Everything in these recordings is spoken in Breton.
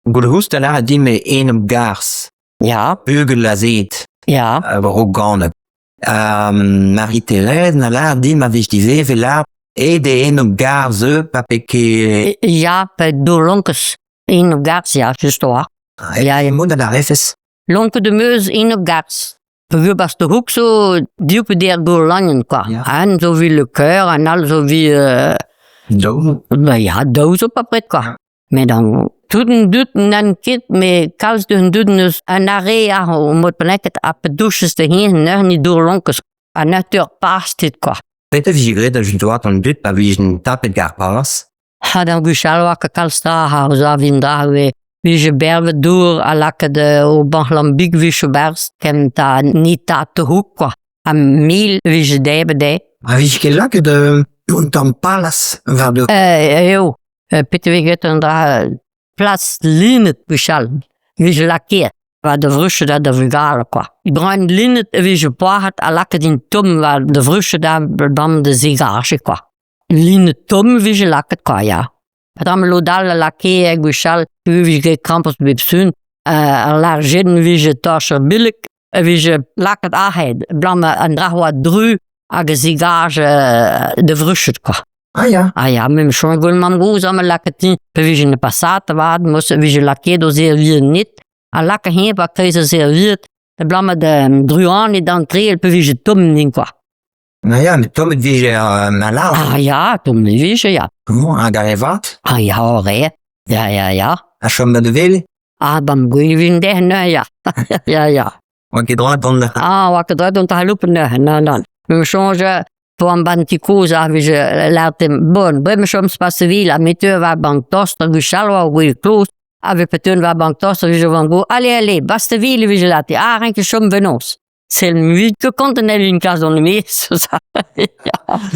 Goulc'houst a lâret din eo enep garzh. Ya. Bugel azet. Ya. Roganet. Marie-Thérèse a lâr din ma vez dizevel lâr aet eo enep garzh eu pa pe ket... Ya, pe doulonkez. Enep garzh, ya, just oa. Ya, mont a refes. Lonket em eus enep garzh. Peogwir 'barzh te houk zo div pe deir gourlagnenn kwa. Un zo evit le cœur, un all zo evit... Daou. Ba ya, daou zo papred kwa. Met an tout an dud n'an ket met kalz deus an dud n'eus un arre ar o mod bennaket ha pe douches da hin neuze ne dourlonkez an natur pastet kwa. Petra vije graet da judoat an dud pa vijent tapet gant ar paz? Ha d'ar gwechall oa ket kalz tra ar savin dra e vije bervet dour ha lakaet o bank-lambig 'vije 'barzh kentañ nitaat te houk kwa. Ha mil vije debret dezhe. Ha vije ket lakaet un tamm palas war do? Eo, petra vez graet an dra plas lined gwechall vije lakaet war da vruched ha da vugale kwa. Brant lined e vije poazhet ha lakaet int tomm war da vruched ha bam da zegaje kwa. Lined tomm e vije lakaet kwa ya. Petra lod all a lakae gwechall e vije graet krampouezh bep sun ar larjenn vije torch ar billig e vije lakaet aze abalamour an dra oa dru hag a zegaje da vruched kwa. Ah ya. Ah ya, me chom gwell mamm-gozh amañ lakaet din pa vije pasat avat, mos e vije lakaet o serviet net, ha laka eñ pa kreiz o serviet, abalamour da druaned d'antreal pa vije tomm din kwa. Ah ya, met tommet vije ma lâr. Ah ya, tomm e vije, ya. Bon, hag ar re vat? Ah ya, re. Ya, ya, ya. Ha chom da wele? Ah, bam gwell vin dec'h neuze, ya. Ya, ya. Oa ket droit dont da... Ah, oa ket droit dont da c'haloup neuze, non, non. Me soñj poan ban ti kozh ar vije lâret bon, bremañ chom spasevil ha me teu war bank tost hag gwechall oa gwell kloz ha ve peteun war bank tost a vije van go allez allez bastevil e vije lâret ah renk e chom fenoz. C'est mui que quand on a une case dans le mez.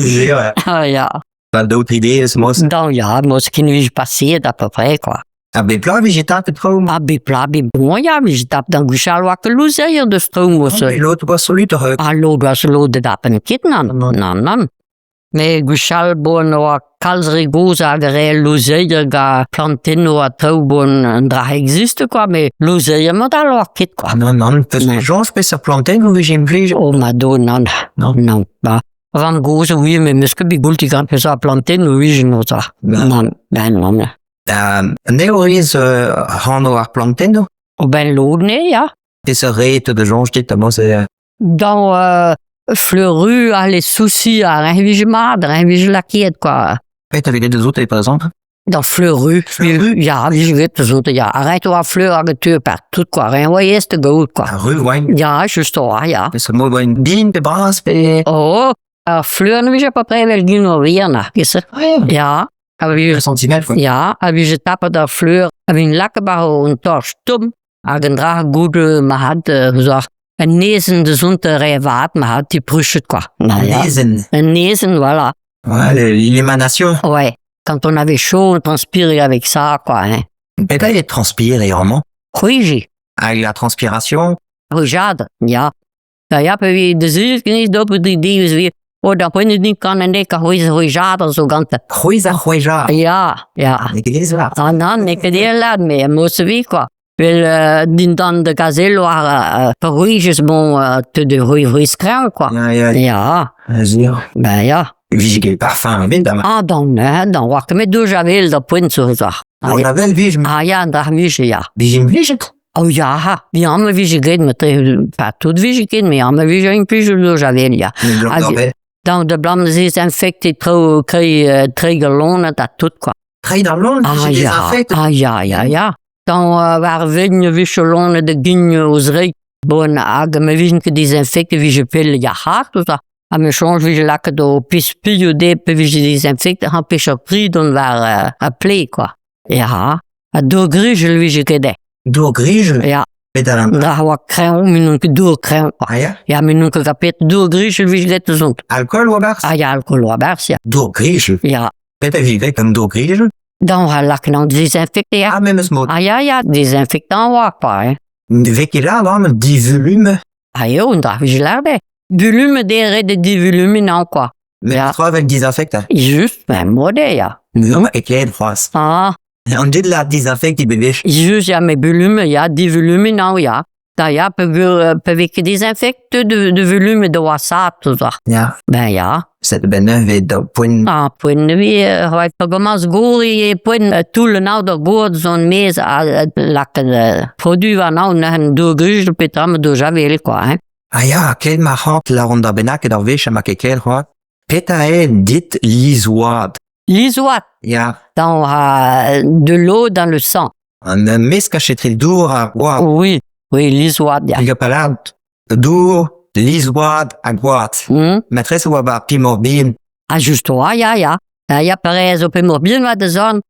Ja. Ah ya. Ba d'autres idées, mos. Dan ya, mos kin vije passeet à peu près quoi. Ha bep plat vije tapet traoù? Ha bep plat, bep bon ya, vije tapet an gwechall oa ket louzeier deus traoù mos. Ah, lod oa solutoc'h. Ah, lod oa lod da dapen ket, nann, nann, nann. Met gwechall bon oa kalz re gozh hag re louzeier ga plantennoù ha traoù bon an dra existe quoi, met louzeier mod all oa ket quoi. Nann, nann, peus soñj peseurt plantennoù vije implijet? Oh ma do, nann, Non. nann, ba. Van gozh oui, met 'meus ket bet goulti gant peseurt plantennoù vije noza. Nann, ben nann. Anezho rez anv ar plantennoù? O ben lod ne, ya. Peseurt re te da soñj dit amañ Dans Fleuru ha les soucis a vije mat, a vije lakaet quoi. Petra vez graet eus par exemple? Dans Fleuru. Fleuru? Ya, vije graet eus ya. Arrête oa fleur hag teu partout quoi. Rien oa aes da gaout quoi. Ar ru oa Ya, just oa, ya. Peseurt mod oa bin pe bras pe... Oh, ar fleur ne vije pas près evel gin o vihan, ket Ya. A vije Sentinelle, quoi. Ya, a vije tapet ar fleur, a vin lakaet war un torch tomm, hag an dra goude ma had, zo un ezen da zont re vat, ma had ti pruchet, quoi. Un ezen. Un ezen, voilà. Ouais, l'émanation. Ouais. Quand on avait chaud, on transpirait avec ça, quoi. Hein. Petra eo transpirer amañ? C'hwiji. Hag la transpiration? C'hwijad, ya. Da ya, pa vi da zul, geniz d'ober di deus vi. O da poent din kan an dek a c'hwez c'hwijad a zo gante. C'hwez ar c'hwejad? Ya, ya. N'eo ket aes vat. Ah nann, n'eo ket aes mais mo se vi, quoi. Vel dindan da gazel war pa c'hwijez, bon, te de c'hwi skreñv, quoi. Ya, ya. Ya. Azur. Ben ya. Vije ket parfum ebet amañ. Ah, dan, dan, war ket met douj a vel da poent sur war. An avel vije. Ah ya, an dra vije, ya. Vije implijet? Oh ya, ya, ma vije graet ma pas tout vije ket, mais ma vije implijet douj a vel, ya. Hag, dan da blam dezinfektet traoù krei trei galonad ha tout, quoi. Treid ar lon, ah, ya, ah ya, ya, ya. Dan war vegn e vije lonet da gign o zreid. Bon, hag ma vijent ket dezinfektet e vije pell yac'haat tout ça. Ha me soñj vije lakaet o pispilhoù dezhe pe vije dezinfektet ampech ar pri dont war ar ple, quoi. Ya, ha dour grijel vije ket dezhe. Dour grijel? Ya. Bet a Da oa kreñv, me n'on ket dour kreñv. Ah ya? Ya, me n'on ket kapet dour grijel vije graet eus Alkool oa barzh? Ah ya, alkool oa barzh, ya. Dour grijel? Ya. Petra vije graet gant dour grijel? Dan a lak an dezinfekter. Ah, memes mod. Ah ya, ya, dezinfektañ oa, quoi, hein. Ne vez ket lâret amañ divulume? Ah eo, un dra vije lâret. Bulume dezhe ret eo divuluminañ, quoi. Mais Ya. tra vel dizinfektañ. Just, ben mod eo, ya. Non, e klevet c'hoazh. Ah. An dud la dizinfektiñ bewech. Just ya, me bulume, ya, divulume now, ya. Da ya, peogwir pe vez ket dezinfektet de volume da wasaat tout ça. Ya. Ben ya. Set ben neuve da poent. Ah, poent neuve, ouais, pa gomañs gouriñ e poent toull an aod ar gourd zon maez a lakaat produiñ warnañ neuze dour gruz petra ma dour javel quoi hein. Ah ya, ken ma c'hant lâran da bennaket ar wech ha ma ket ken c'hoazh. Petra eo dit lizoad? Lizoad? Ya. Dans de l'eau dans le sang. An meskaj etre dour ha gwad. Oui, oui, lizoad, ya. Hag palad, dour, lizoad ha gwad. Matrese oa ba pemoc'h bihan. Ah, just oa, ya, ya. Ya, pare zo pemoc'h bihan oa da zorn,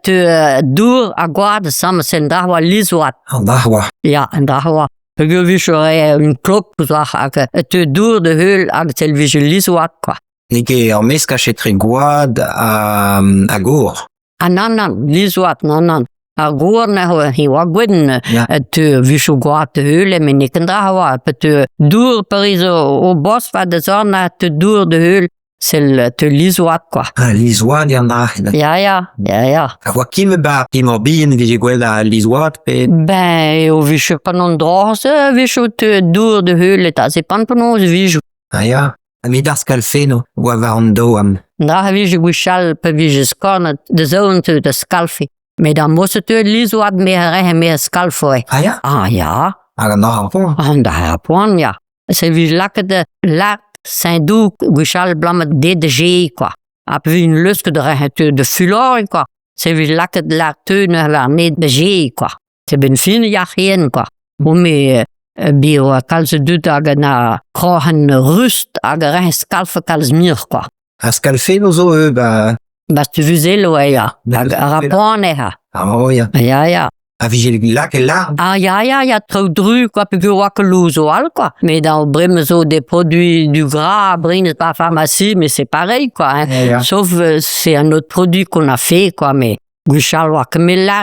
teu dour ha gwad ensemble, c'est un dra oa lizoad. An dra oa. Ya, an dra oa. Peogwir vije un klok hag teu dour da heul hag tel vije lizoad, quoi. N'eo ket ur meskaj etre gwad ha, ha gor. Ah nann, nann, lizoad, nann, nann. Ar gor neuze he oa gwenn, Ya. teu vije gwad da heul, met n'eo ket an dra oa. Pa teu dour Pariz o bos war da zorn, ha teu dour da heul, sell teu lizoad, quoi. Ah, lizoad eo an dra. Ya, ya, ya, ya. A oa kim ba pemoc'h bihan vije gwell al lizoad pe... Ben, eo vije pan an dra-se, vije teu dour da heul eta, se pan penaos vije. Ah ya. Ha me d'ar skalfennoù oa war an daouarn. Dra a vije gwechall pa vije skornet da zaouarn teu da skalfiñ. Met ar mod-se teu lizoad me a rehe me a skalfo eo. Ah ya? Ah ya. Hag an dra ar poan. An dra ar poan, ya. Se vije lakaet lard Saint-Doux gwechall abalamour DDG quoi. Ha pa vije leusket da rehe teu da fuloriñ quoi. Se vije lakaet lard teu neuze warne da G quoi. Se benn fin yac'h quoi. Bon me bi oa kalz a dud hag na kroc'hen rust hag a rae skalf kalz muioc'h quoi. Ar skalfennoù zo eu ba... Ba stuvuzello eo ya. Hag a ra poan eo. Ah oh ya. Ya ya. A vije lakaet lard? Ah ya ya ya traoù dru quoi peogwir oa ket louzoù all quoi. Mais dans bremañ zo des produits du gras brenet par pharmacie mais c'est pareil quoi hein. Ya, ya. Sauf c'est un autre produit qu'on a fait quoi mais Gwechall oa ket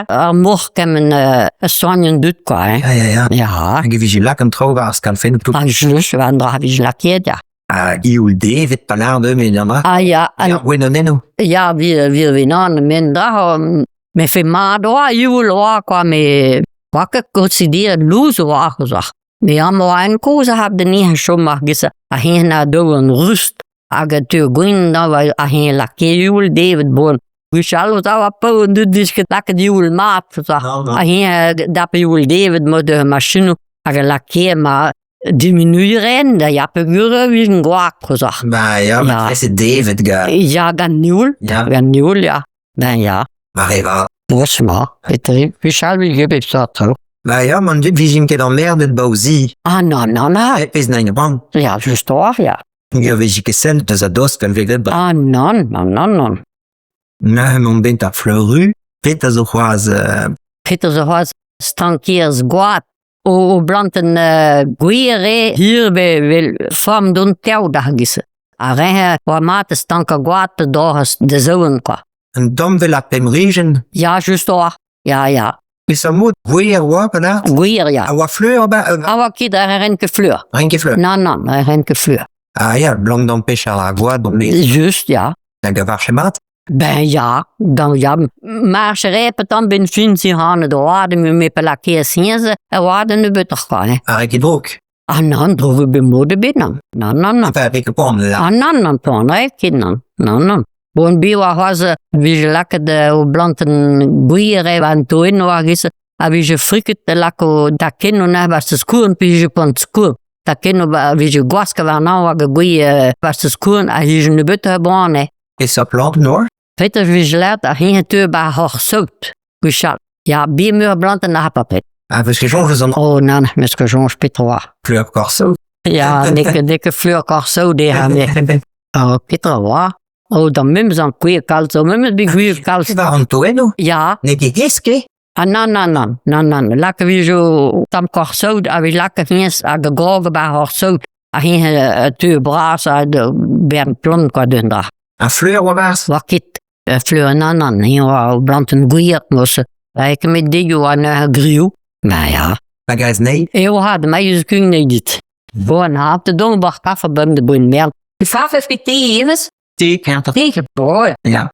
ar moc'h kement a soagn an dud kwa hein. Ya, ya, ya. Ya. Hag e vije lak an traoù war ar skalfennoù tout. Ah, just, war an dra vije lakaet, ya. Ha ioul devet pa lâr deuet met an dra. Ah ya. Ya, gwenonennoù. Ya, vi vi venan, men dra, me fe mat oa, ioul oa, quoi, me oa ket consideret louz oa, quoi. Me am oa en kozh a hab da ni chom ar giz a hen a deu an rust. Hag a teu gwin da a hen lakaet ioul devet bon. Gwechall o tav a paour an dud vez ket lakaet ioul mat A hen dap ioul devet mod machinoù hag a lakae ma diminuiñ da ya peogwir vez gwak kozh. Ba ya, Ya. ma c'est devet ga. Ya gant ioul, Ya. gant ioul ya. Ben ya. Ma reva. Doucement, etre gwechall vije bep seurt traoù. Ba ya, man dud vijin ket emmerdet ba o zi. Ah non, non, non. E pezh n'aint ran. Ya, just oar, ya. Ya vezi ket sent deus a-dost vel vez graet Ah nann, nann, nann, nann. Neuze emaon bet ar Fleuru, pet a zo c'hoazh Pet a zo c'hoazh stankiez gwad o, o blantenn gwir eo hir vel form d'hon tev d'ar giz. Ar re oa mat stankañ gwad d'ober da zaouarn kwa. Un tamm 'vel ar pemrijenn. Ya, just oa. Ya, ya. Peseurt mod gwir oa gant Gwir, ya. A oa fleur ba? A oa ket a ren ket fleur. Ren ket fleur. Nann, nann, a ren ket fleur. Ah ya, blank d'empêche ar gwad on Just, ya. Hag a varche mat? Ben ya, dan ya. Marche repet dan ben fin si han de oad me me pelakea sienze a oad nebeutoc'h kwa. Hè. A ket drok. Ah nann, drok bet mod ebet nann. Nann, nann, nann. Enfin, avec poan là. Ah nann, nann, poan eo ket nann. Nann, nann. Bon, bi oa c'hoazh vije lakaet o blantenn gwir eo an toenn oa giz a vije friket da lako takennoù neuze 'barzh skourn pe vije poan skourn. Takennoù ba vije gwask warnañ hag gwir 'barzh skourn a vije nebeutoc'h a boan eo. Peseurt plant noa? Petra vije lâret ar c'hi teu 'ba hor saout gwechall. Ya, bi meur a blantenn ar papet. Ah, peus ket soñj eus an Oh nann, meus ket soñj petra oa. fleur korsaout? Ya, n'eo ket n'eo ket fleur korsaout eo ha me. Oh, petra oa? Oh, da memes an gwir kalz, o memes bet gwir kalz. War an toennoù? Ya. N'eo ket hesk, Ah nann, nann, nann, nann, nann. Lak a vije tamm korsaout a vez lakaet hennezh hag a grog 'ba hor saout. Ha hennezh teu bras ha bern plom kwa d'un dra. Ar fleur oa 'barzh? Oa ket. Fleur nann, nann, eñ oa blantenn gwir mosse. Ha kemet dezho oa neuze grioù. Ba ya. Hag ez nei? Eo hat, ma eus kun nei dit. Bon, ha te dont war kafe bemdez boen merd. Farf te ivez? Te, kentañ. Te, boy. Ya.